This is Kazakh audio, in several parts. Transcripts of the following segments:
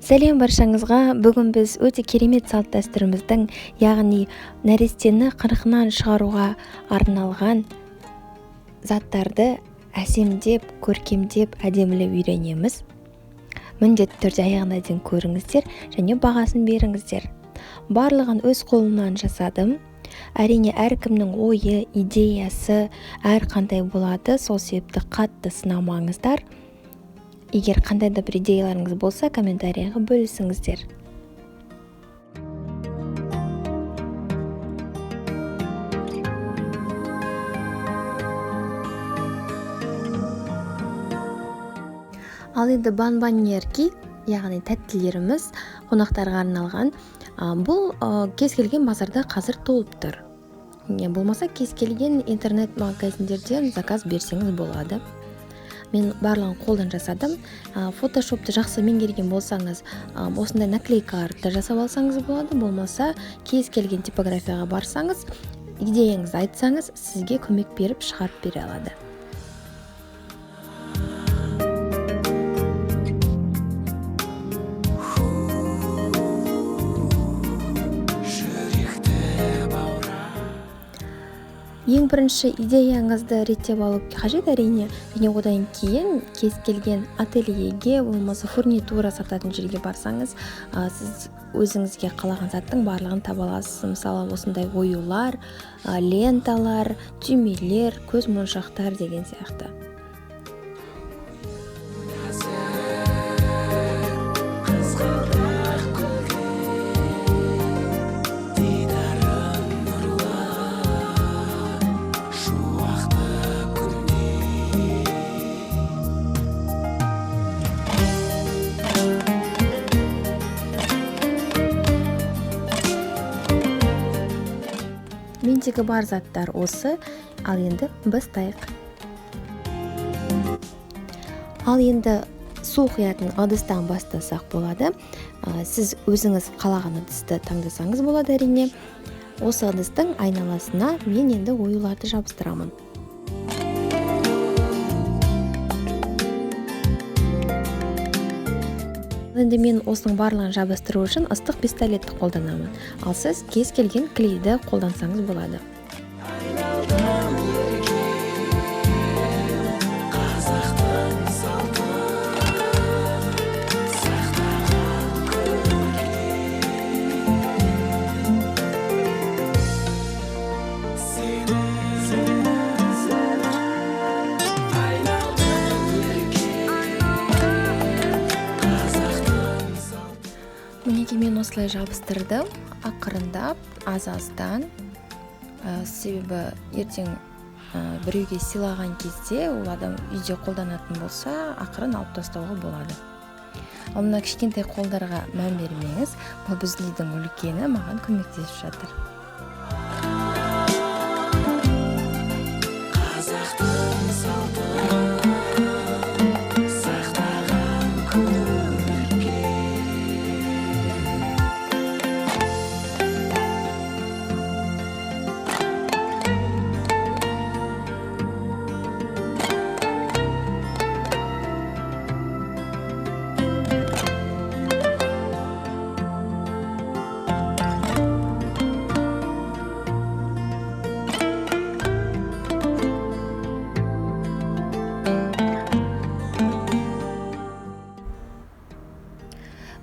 Сәлем баршаңызға. Бүгін біз өте керемет салт дәстүріміздің, яғни нәрестені қырқынан шығаруға арналған заттарды әсемдеп, көркемдеп, әдемілеп үйренеміз. Міндетті түрде аяғына дейін көріңіздер және бағасын беріңіздер. Барлығын өз қолымнан жасадым. Әрине, әркімнің ойы, идеясы әрқандай болады, сол себепті қатты сынамаңыздар. Егер қандай да бір идеяларыңыз болса, комментарияға бөлісіңіздер. Ал енді бонбоньерки, яғни тәттілеріміз қонақтарға арналған. Бұл кез келген базарда қазір толып тұр. Болмаса кез келген интернет магазиндерден заказ берсеңіз болады. Мен барлығын қолдан жасадым. Фотошопты жақсы меңгерген болсаңыз, осындай наклейкаларды жасап алсаңыз болады. Болмаса кез келген типографияға барсаңыз, идеяңызды айтсаңыз, сізге көмек беріп шығарып бере алады. Ең бірінші идеяңызды реттеп алу қажет әрине, және одан кейін кез келген ательеге, болмаса фурнитура сататын жерге барсаңыз, сіз өзіңізге қалаған заттың барлығын таба аласыз. Мысалы, осындай оюлар, ленталар, түймелер, көз моншақтар деген сияқты. Мендегі бар заттар осы, ал енді бастайық. Ал енді су құятын ыдыстан бастасақ болады. Сіз өзіңіз қалаған ыдысты таңдасаңыз болады әрине. Осы ыдыстың айналасына мен енді оюларды жабыстырамын. Енді мен осының барлығын жабыстыру үшін ыстық пистолетті қолданамын. Ал сіз кез келген клейді қолдансаңыз болады. Мінекей мен осылай жабыстырдым, ақырындап, аз-аздан. Себебі ертең біреуге сыйлаған кезде ол адам үйде қолданатын болса, ақырын алып тастауға болады. Ал мына кішкентай қолдарға мән бермеңіз, бұл біздің үйдің үлкені маған көмектесіп жатыр.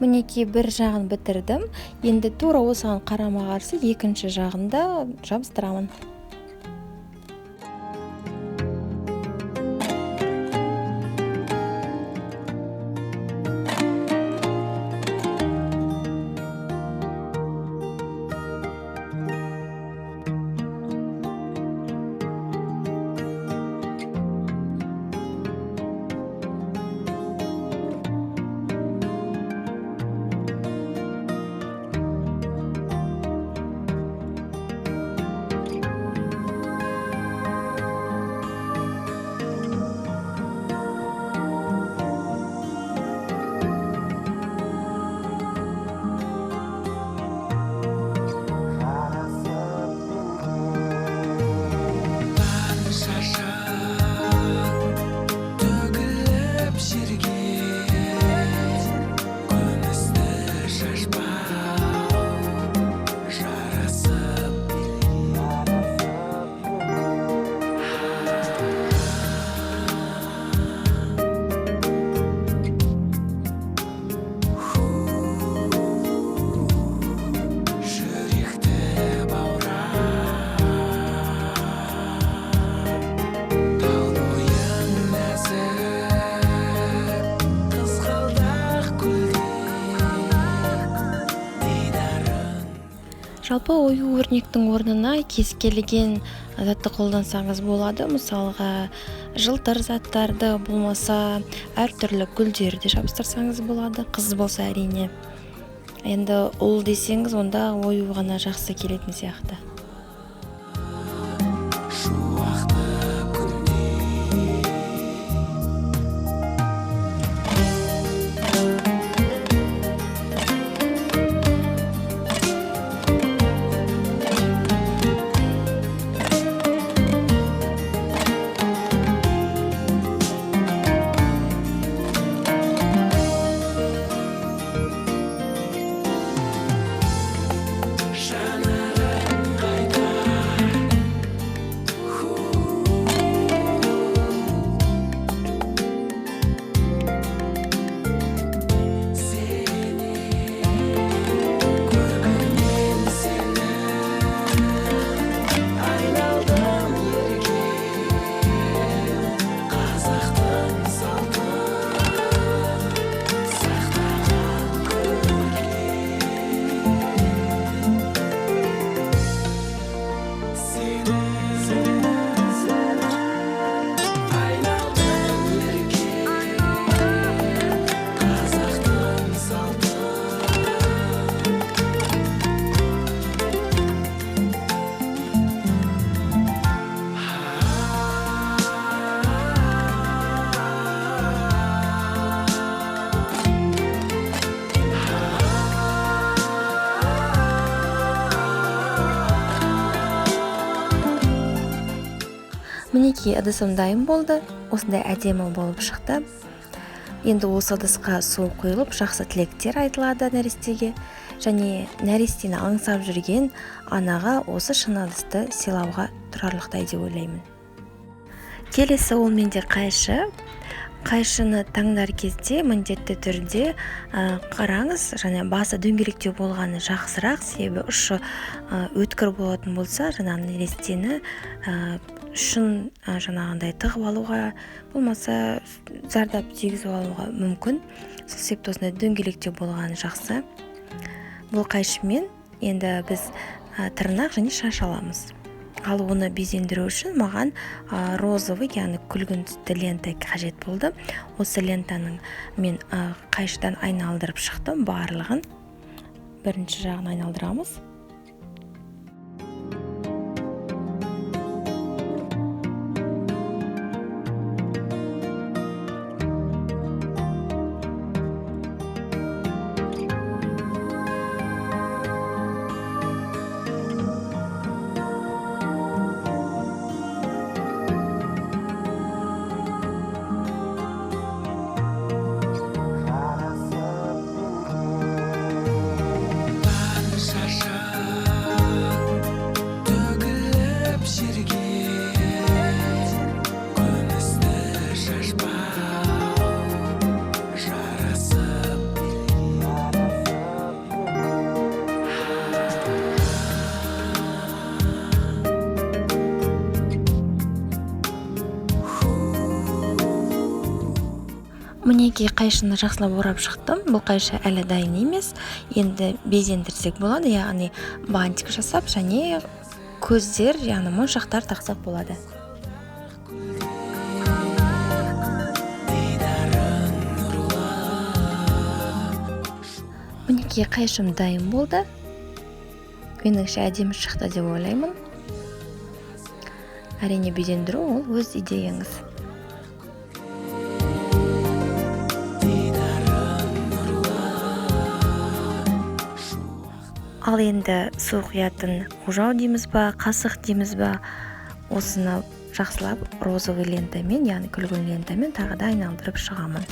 Мінекей бір жағын бітірдім. Енді тура осыған қарама-қарсы екінші жағын да жабыстырамын. Жалпы ою өрнектің орнына кез келген затты қолдансаңыз болады. Мысалға, жылтыр заттарды, болмаса әртүрлі гүлдерді жабыстырсаңыз болады. Қыз болса әрине. Енді ұл десеңіз, онда ою ғана жақсы келетін сияқты. Мінекей, ыдысым дайын болды. Осындай әдемі болып шықты. Енді осы ыдысқа су құйылып, жақсы тілектер айтылады нәрестеге. Және нәрестені аңсап жүрген анаға осы шыны ыдысты сыйлауға тұрарлықтай деп ойлаймын. Келесі ол менде қайшы. Қайшыны таңдар кезде міндетті түрде қараңыз, және басы дөңгелектеу болғаны жақсырақ, себебі ұшы өткір болатын болса, жаңағы нәрестені ұшын жаңағындай тығып алуға, болмаса зардап тигізіп алуға мүмкін. Сол себепті осындай дөңгелектеу болғаны жақсы. Бұл қайшымен енді біз тырнақ және шаш аламыз. Ал оны безендіру үшін маған розовый, яғни күлгін түсті лента қажет болды. Осы лентаның мен қайшыдан айналдырып шықтым барлығын. Бірінші жағын айналдырамыз. Мінекей, қайшыны жақсылап орап шықтым. Бұл қайшы әлі дайын емес. Енді безендірсек болады, яғни бантик жасап және көздер, яғни моншақтар тақсақ болады. Мінекей, қайшым дайын болды. Меніңше әдемі шықты деп ойлаймын. Әрине безендіру ол өз идеяңыз. Ал енді су құятын ожау дейміз ба, қасық дейміз ба, осыны жақсылап розовый лентамен, яғни күлгін лентамен тағы да айналдырып шығамын.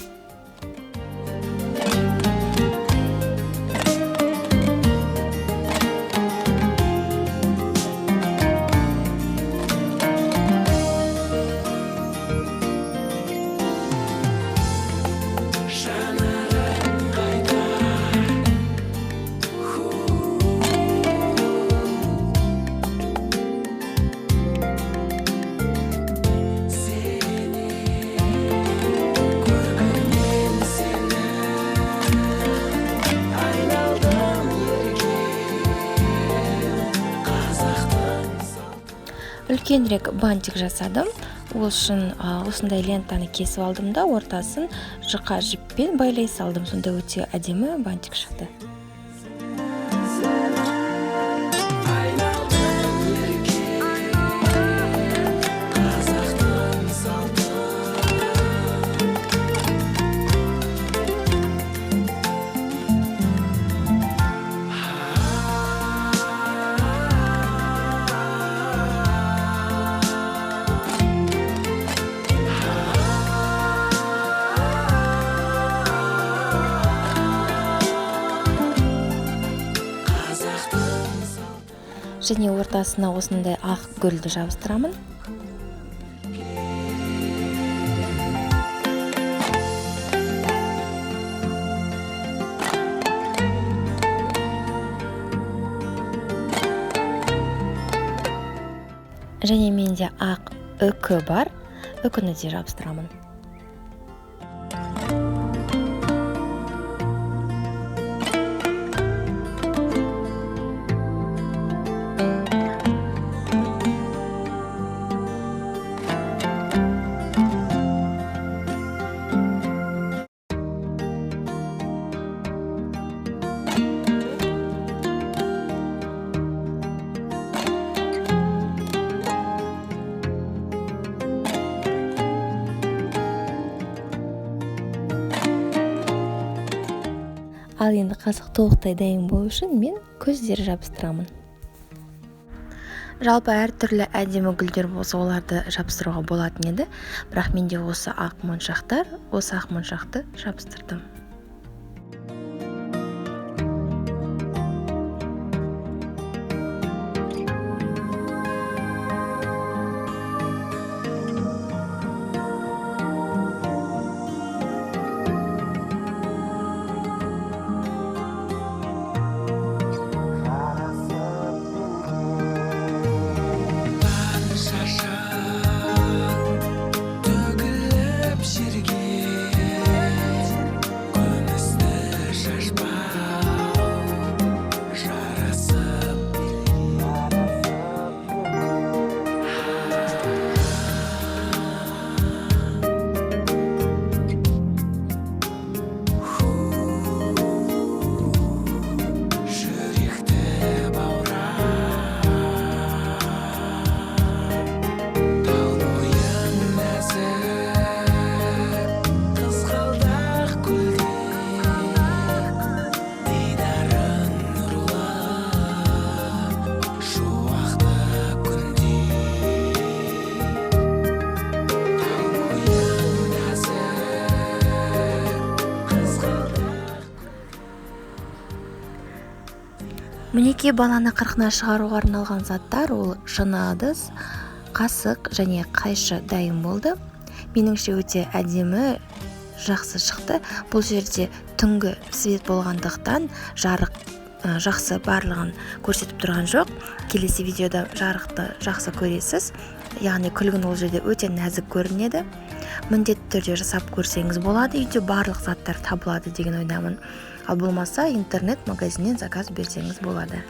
Үлкенірек бантик жасадым. Ол үшін осындай лентаны кесіп алдым да, ортасын жұқа жіппен байлай салдым. Сонда өте әдемі бантик шықты. Және ортасына осындай ақ гүлді жабыстырамын. Және менде ақ үкі бар, үкіні де жабыстырамын. Ал енді қасық толықтай дайын болу үшін мен көздер жабыстырамын. Жалпы әртүрлі әдемі гүлдер болса, оларды жабыстыруға болатын еді, бірақ менде осы ақ моншақтар, осы ақ моншақты жабыстырдым. Мінекей, баланы қырқына шығаруға арналған заттар, ол шыны ыдыс, қасық және қайшы дайын болды. Меніңше өте әдемі, жақсы шықты. Бұл жерде түнгі свет болғандықтан жарық жақсы барлығын көрсетіп тұрған жоқ. Келесі видеода жарықты жақсы көресіз. Яғни күлгін ол жерде өте нәзік көрінеді. Міндетті түрде жасап көрсеңіз болады. Үйде барлық заттар табылады деген ойдамын. Ал болмаса интернет магазиннен заказ берсеңіз болады.